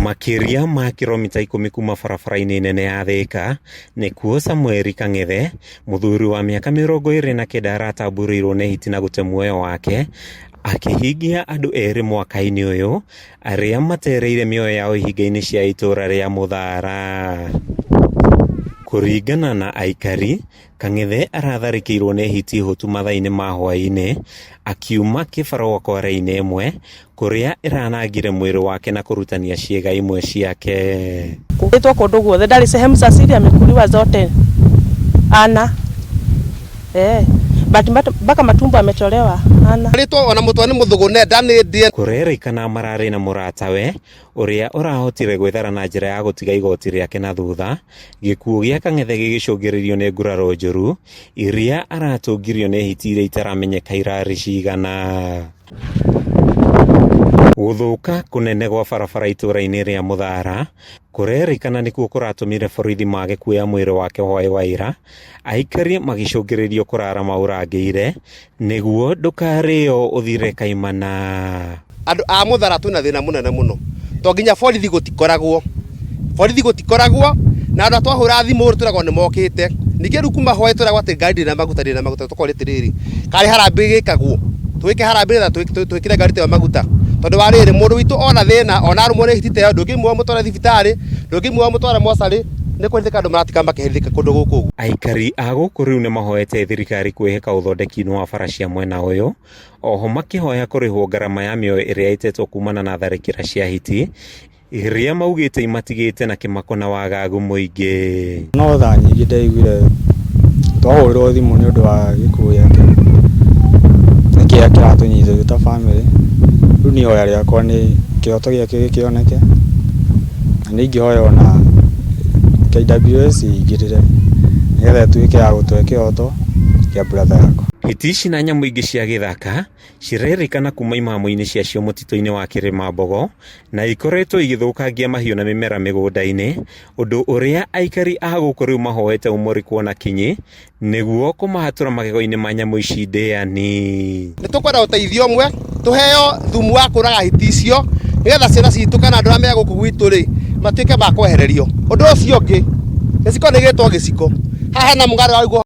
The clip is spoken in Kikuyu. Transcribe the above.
Makĩria ma kiromita 10 kuma barabara-inĩ nene ya Thika, nĩkuo Samuel Kang'ethe, mũthuri wa mĩaka 29 aratamburĩirwo nĩ hiti na gũte muoyo wake, akĩhingia andũ erĩ mwaka-inĩ ũyũ arĩa matereire mĩoyo yao ihinga-inĩ cia itũra rĩa Mũthara. Kũringana na aikari, Kang'ethe aratharĩkĩirwo nĩ hiti hũtu mathaa-inĩ ma hwaĩ-inĩ akiuma kĩbarũa kware-inĩ ĩmwe kũrĩa ĩranangire mwĩrĩ wake na kũrutania ciĩga imwe ciake. Kuitwo kundu guothe ndari sehemu za siri amekuliwa zote ana but mpaka matumbo ametolewa ana. Rĩtwo ona mũtwe nĩ mũthũgũne nda nĩ ndĩe. Kũrerĩkana mararĩ na mũratawe ũrĩa ũrahotire gwĩthara na njĩra ya gũtiga igoti rĩake na thutha, gĩkuũ gĩa Kang'ethe gĩgĩcũngĩrĩrio nĩ nguraro njũru iria aratũngirio nĩ hiti iria itaramenyeka irarĩ cigana. Gũthũka kũnene gwa barabara itũra-inĩ rĩa Mũthara kũrerĩkana nĩkuo kũratũmire borithi mage kuoya mwĩrĩ wake hwaĩ wa ira, aikari magĩcũngĩrĩrio kũrara maũrangĩire nĩguo ndũkarĩo ũthire kaimana. Andũ a Mũthara twĩna thĩna mũnene mũno to nginya borithi gũtikoragwo, borithi gũtikoragwo na andũ twahũra thimũ twĩragwo nĩ mokĩte. Ningĩ rĩu kuma hwaĩ twĩragwo atĩ ngari ndĩrĩ na maguta, ndĩrĩ na maguta, tũkoria atĩrĩrĩ, karĩ harambĩ gĩkagwo, twĩke harambĩ nĩgetha twĩkĩre ngari ta ĩyo maguta, tondũ wa rĩrĩ mũndũ witũ ona thĩna ona arũmwo nĩ hiti ta ĩyo ndũngĩmuoya ũmũtware thibitarĩ, ndũngĩmuoya ũmũtware mocarĩ, nĩ kũherithĩka andũ maratika makĩherithĩka kũndũ gũkũ ũguo. Aikari a gũkũ rĩu nĩ mahoete thirikari kwĩhĩka ũthondeki-inĩ wa bara cia mwena ũyũ, oho makĩhoya kũrĩhwo ngarama ya mĩoyo ĩrĩa ĩtetwo kumana na tharĩkĩra cia hiti iria maugĩte imatigĩte na kĩmako na wagagu mũingĩ. No thaa nyingĩ ndaiguire twahũrĩrwo thimũ nĩ ũndũ wa gĩkuũ gĩake, nĩ kĩeha kĩratũnyita ithuĩ ta bamĩrĩ. Rĩu niĩ ihoya rĩakwa nĩ kĩhoto gĩake gĩkĩoneke, na nĩ ingĩhoya ona KWS ĩingĩrĩre nĩgetha ĩtuĩke ya gũtũhe kĩhoto kĩa brother yakwa. Hiti ici na nyamũ ingĩ cia gĩthaka cirerĩkana kuma imamo-inĩ ciacio mũtitũ-inĩ wa Kĩrĩmambogo na ikoretwo igĩthũkangia mahiũ na mĩmera mĩgũnda-inĩ, ũndũ ũrĩa aikari a gũkũ rĩu mahoete ũmũrĩkwo na kinyi nĩguo kũmahatũra magego-inĩ ma nyamũ ici ndĩani. Nĩ tũkwenda ũteithio ũmwe, tũheo thumu wa kũraga hiti icio nĩgetha ciana citũ kana andũ arĩa me gũkũ gwitũ rĩ matuĩke ma kwehererio. Ũndũ ũcio ũngĩ, gĩciko nĩ gĩtwo gĩciko, haha hena mũgarũ wa